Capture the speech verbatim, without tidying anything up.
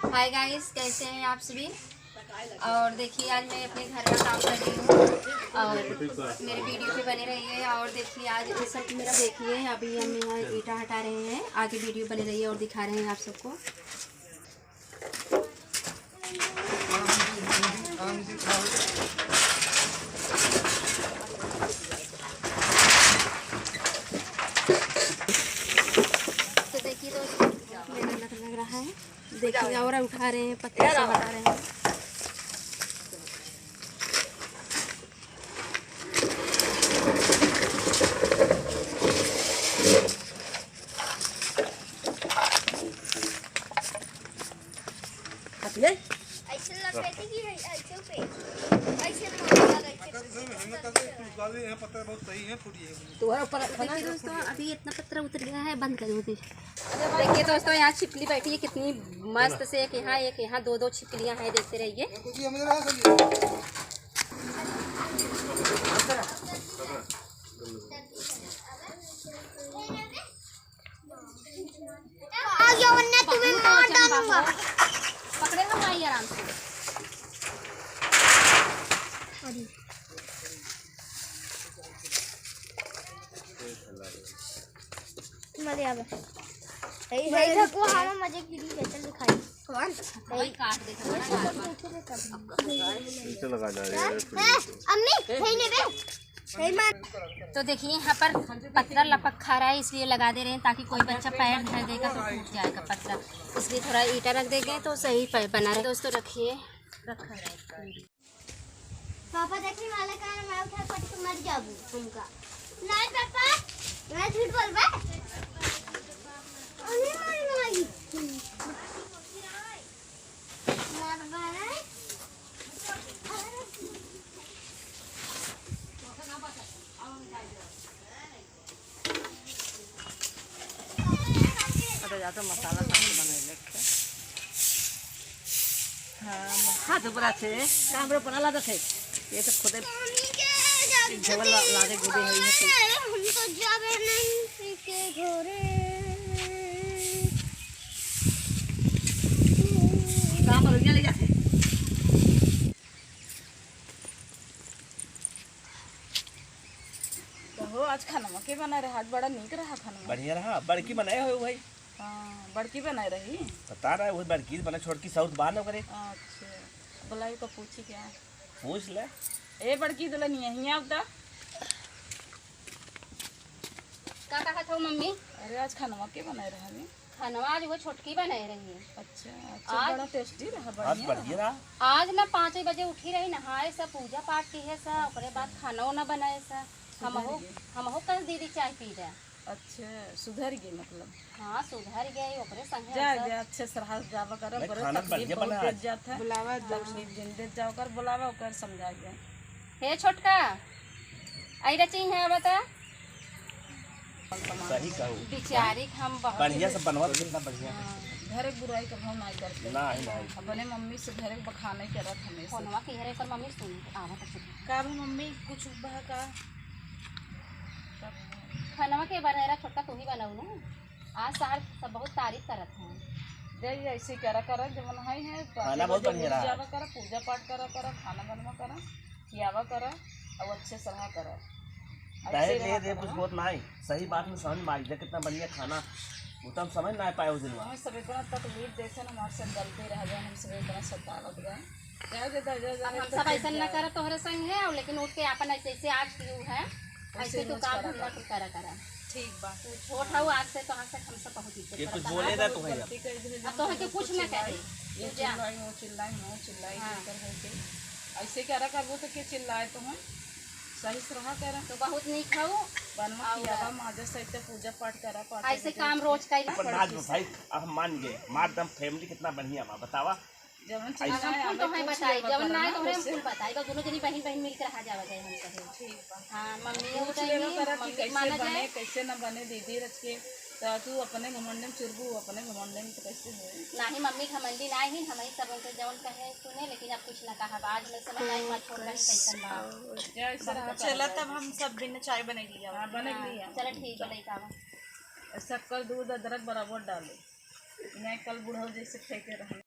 हाय गाइस, कैसे हैं आप सभी? और देखिए, आज मैं अपने घर का काम कर रही हूँ और मेरे वीडियो पे बने रहिए। और देखिए, आज ये सब मेरा, देखिए, अभी हम यहाँ ईंटा हटा रहे हैं। आगे वीडियो बने रहिए और दिखा रहे हैं आप सबको। तो देखिए दोस्तों, बहुत मेहनत लग रहा है। देखिए, और उठा रहे हैं, पत्थर से हटा रहे हैं। ऐसे लपेटे की है, ऐसे पे, ऐसे मारेगा, ऐसे। तुम्हारे ऊपर रखो ना। देखिए दोस्तों, अभी इतना पत्थर उतर गया है, बंद करो अभी। देखिए दोस्तों, यहाँ छिपकली बैठी है, कितनी मस्त से, एक यहाँ, एक यहाँ, दो दो छिपकलियाँ हैं, देखते रहिए। आ गया, वरना तुम्हें मार डालूंगा। पकड़े ना भाई, आराम से। अरे। मजा आवे। हे, हे, देखो, हमें मजे की दी, चल दिखाई। कौन? भाई, काट दे, काट दे। इसे लगा दे यार। ए, अम्मी, हे ने बे। हे मार। तो देखिए, यहाँ पर पत्थर लपक खा रहा है, इसलिए लगा दे रहे हैं, ताकि कोई बच्चा पैर धर देगा तो टूट जाएगा पत्थर, इसलिए थोड़ा ईंटा रख देंगे तो सही पै-, बना रहे। दोस्तों, रखिए, रखा है। पापा देखने वाला का मैं उठा पट के मर जाबू हमका। नहीं पापा, मैं झूठ बोलबे। अरे माई, माई। मरबे। अरे, या तो मसाला साथ बनैले थे। हाँ, हाथ ऊपर से काम रे बना ला दे। ये तो खुदे झोल ला, ला दे गुदे है, ये तो। हम तो जाबे नहीं के घरे। कहाँ पर ले जाते? कहो, आज खानवा के बना रहा? आज बड़ा नीक रहा खानवा। बढ़िया रहा। बड़की बनाए हो भाई? हाँ, बड़की बनाए रही। पता ना, वही बड़की बना, छोटकी साउथ बान करे। अच्छा, बुलाई को पूछी क्या? पूछ ले। ए बड़की दुल्हनिया, हियाँ आव त। का कहत हो मम्मी? अरे, आज खानवा के बनाए रहा नी? खानवा आज वो छोटकी बनाए रही है। अच्छा, अच्छा, आज बड़ा tasty रहा, आज बढ़िया बढ़िया रहा। रहा। आज ना पाँच बजे उठी रही, नहाए सा, पूजा पाठ किहे सा, ओकरे बाद खाना वाना बनाए सा। सुधर हमहू, गई। हमहू कल दीदी चाय पी रहा। अच्छा, सुधर गई मतलब। हाँ, सुधर गई, ओकरे संगे जाए, हम सब जाए, अच्छे से रहा, जावा कर, नहीं, ओकरे खाना तकलीफ बढ़िया बहुत बना देत आज। जात है। बुलावा जाओ। तकलीफ जिन देत जाओ कर, बुलावा ओकर, समझा गया। हे छोटका, आई रची है, बता। सही कहू। बिचारी के हम बहुत बढ़िया से बनवा, कितना बढ़िया। हाँ, घर के बुराई कभो ना करते। ना, ही नहीं। अपने मम्मी से घर के बखाने करत हमेशा। फोनवा की हरे कर मम्मी सुन, आवत है। का बा मम्मी, कुछ बा का? खानवा के बनेरा छोटका तू ही बनाऊ ना। आज सार सब बहुत तारीफ करत हैं। दे, ऐसे करा करा, जवन है, है, खाना बहुत बढ़िया रहा। जावा करा, पूजा पाठ करा करा, खाना बनवा करा। खियावा करा और अच्छे से रहा करा। दहेज ले दे, कुछ होत नाई। सही बात में समझ में आई, देख कितना बढ़िया खाना, वो तो हम समझ ना पाए उस दिन। हमें सब इतना तकलीफ देखे ना, हमारे से गलती रह गए, हम सब इतना सतावत गए। जाए दे, दे, दे, अब हम सब ऐसा ना करा तोहरे संग है, और लेकिन उठ के आपन ऐसे, ऐसे आज क्यों है, ऐसे तू काम धंधा करा करा। ठीक बा। तू छोट हऊ, आज से तोहार से हम सब बहुत इज्जत करत हई। ये कुछ बोले ना तो है। अब तोहके कुछ ना कहे। ये चिल्लाई, वो चिल्लाई, वो चिल्लाई, हाँ। ऐसे करा करबो तो के चिल्लाए तो हम? सही से रहा करा। तो बहुत नीक हऊ। बनवा और खियावा, माजा सहित पूजा पाठ करा, पाठ ऐसे काम रोज करी। पर नाच भाई, अब हम मान गए, हमार दम family कितना बढ़िया बा, बतावा। जवन चीज अब हम ना कुल आवे, तो है पूछ बताई, लेवा जवन करा ना आए तो हम कुल बताई, बस दोनों जनी बहिन बहिन मिलके रहा जावा जाए हम कहे। ठीक बा। हाँ, मम्मी पूछ लेवा करा कि कैसे बने, कैसे ना बने, दीदी रच के, तो तू अपने घमंड में चुरबू, अपने घमंड में तो कैसे होए? नाही, मम्मी घमंडी नाही, हम ही सब उनके जवन कहे सुने, लेकिन अब कुछ ना कहा, आज मैं समझ आई, माँ छोट बहन कैसन बा। जैसे रहा चला, तब हम सब बिना चाय बने लिया। हाँ, बने लिया। चला ठीक बा, लइका बा। शक्कर, दूध, अदरक बराबर डाले। मैं कल बुढ़ऊ जैसे फेंके रहने।